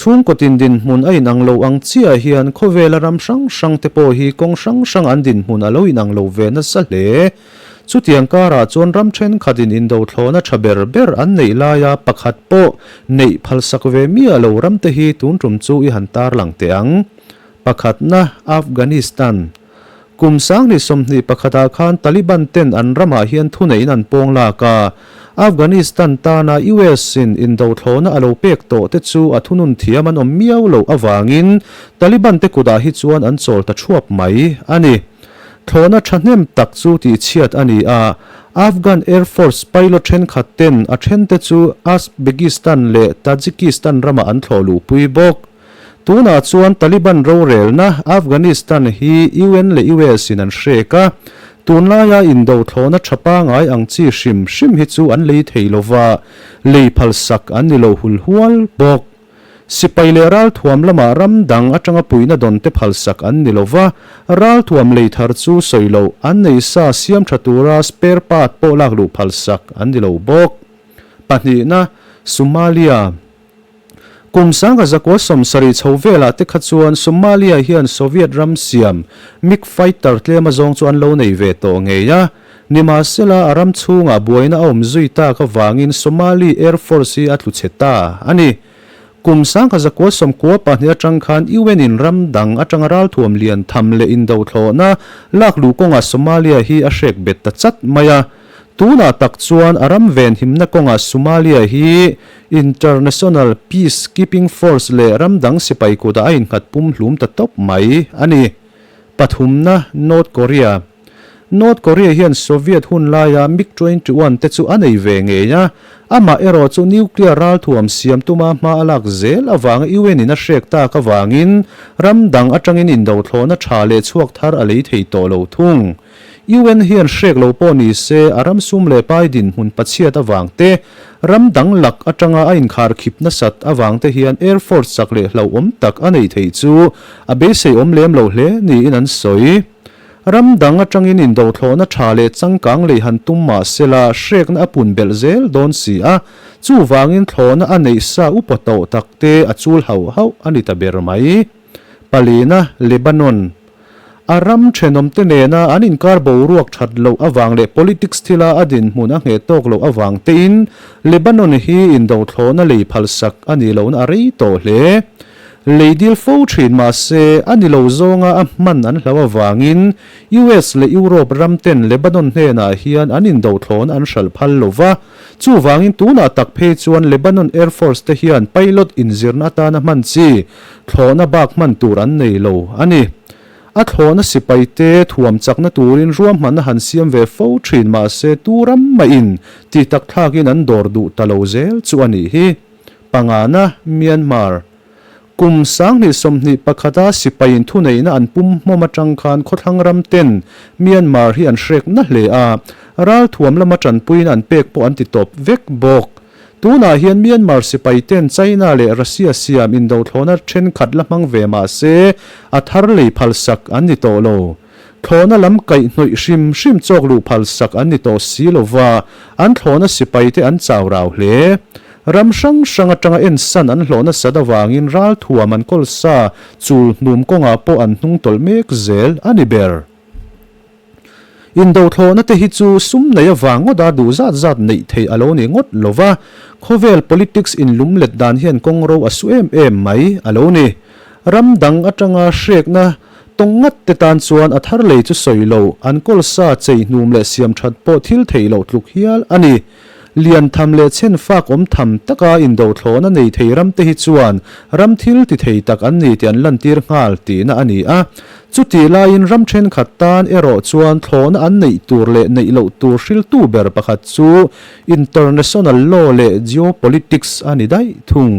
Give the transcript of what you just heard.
Chhungkaw tin dinhmun a inang lo ang chiah hian khawvela ram hrang hrang te pawh hi kawng hrang hrang an dinhmun a lo inang lo ve nasa hle. Chutiang karah chuan ram thenkhatin indothlawhna tha ber ber an neih laia pakhat pawh neih phalsak ve miah lo ramte hi tun tum chu i han tarlang teh ang. Pakhatna, Afghanistan. Kum 2021 ah khan Taliban ten an ramah hian thuneiin an pawng lak a, Afghanistan tana US in indothlawhna a lo pek tawh te chu a thunun thiam an awm miau loh avangin Taliban te kutah hi chuan an chawl ta thuap mai a ni. Thlawhna thahnem tak chu tihchhiat a ni a, Afghan Air Force pilot thenkhat ten a thente chu Uzbekistan leh Tajikistan ramah an thlawh luhpui bawk. Tunah chuan Taliban rorelna Afghanistan hi UN leh US in an hrek a, tunlaia indothlawhna tha pangai ang chi hrim hrim hi chu an lei thei lova, lei phalsak an ni lo hul hual bawk. Sipai leh ralthuam lamah ram dang atanga puihna dawn te phalsak an ni lova, ralthuam lei thar chu sawi loh an nei sa siam tha tura spare part pawh lak luh phalsak an ni lo bawk. Pahnihna, Somalia. Kum 1970 chho velah te kha chuan Somalia hian Soviet ram siam MiG fighter tlem azawng chu an lo nei ve tawh ngei a. Nimahsela, a ram chhungah buaina a awm zui tak avangin Somali Air Force hi a tlu chhe ta a ni. Kum 1992 atang khan UN in ram dang atanga ralthuam lian tham leh indothlawhna lak luh kawngah Somalia hi a hrek bet ta chat mai a. Tunah tak chuan a ram venhimna kawngah Somalia hi International Peace Keeping Force leh ram dang sipai kutah a innghat pumhlum ta tawp mai a ni. Pathumna, North Korea. North Korea hian Soviet hun laia MiG 21 te chu a nei ve ngei a, amah erawh chu nuclear ralthuam siam tuma hma a lak zel avanga UN in a hrek tak avangin ram dang atangin indothlawhna tha leh chhuak thar a lei thei tawh lo thung. UN hian hrek lo pawh ni se a ram sum leh pai dinhmun pachhiat avang te, ram dang lak atanga a inkhar khip nasat avang te hian Air Force chak leh hlauhawm tak a neih theih chu a beisei awm lem lo hle niin an sawi. Ram dang atangin indothlawhna tha leh changkang lei han tum mah sela hrekna a pun belh zel dawn si a, chuvangin thlawhna a neih sa upa tawh tak te a chul hauh hauh a ni ta ber mai. Palina, Lebanon. A ram thenawmte nena an inkar boruak that loh avang leh politics thila a dinhmun a ngheh tawk loh avang tein Lebanon hi indothlawhna lei phalsak a nih lohna a rei tawh hle. Lei dil fo thin mahse a ni lo zawnga a hman an hlau avangin US leh Europe ram ten Lebanon hnenah hian an indothlawhna an hralh phal lo va. Chuvangin tunah tak phei chuan Lebanon Air Force te hian pilot inzirna atana hman chi Thlawhna bak hman tur an nei lo a ni. A thlawhna sipaite thuam chakna turin ruahmanna han siam ve fo thin mahse tu ram maiin ti tak thlakin an dawr duh ta lo zel chu a nih hi. Pangana, Myanmar. Kum 2021 a sipaiin thuneihna an pum hmawm atang khan khawthlang ram ten Myanmar hi an hrek na hle a, ralthuam lama tanpuiin an pek pawh an ti tawp vek bawk. Tunah hian Myanmar sipai ten China leh Russia siam indothlawhna thenkhat la hmang ve mah se, a thar lei phalsak an ni tawh lo. Thlawhna lam kaihhnawih hrim hrim chawk luh phalsak an ni tawh si lova, an thlawhna sipai te an chau rau hle. Ram hrang hrang atanga ensan an hlawhna sat avangin ralthuam an kawl sa chul hnum kawngah pawh an hnung tawlh mek zel a ni ber. Indothlawhna te hi chu sum nei avang ngawt a duh zat zat neih theih a lo ni ngawt lo va, khawvel politics inlum let dan hian kawng ro a su em em mai a lo ni. Ram dang atanga hrekna tawng ngat te tan chuan a thar lei chu sawi lo, an kawl sa chei hnum leh siam that pawh thil theih loh tluk hial a ni. Lian tham leh chhen fak awm tham taka indothlawhna nei thei ram te hi chuan ram thil ti thei tak an ni tih an lantir nghal tihna a ni a. Chutih laiin ram thenkhat tan erawh chuan thlawhna an neih tur leh neih loh tur hriltu ber pakhat chu international law leh geopolitics a ni daih thung.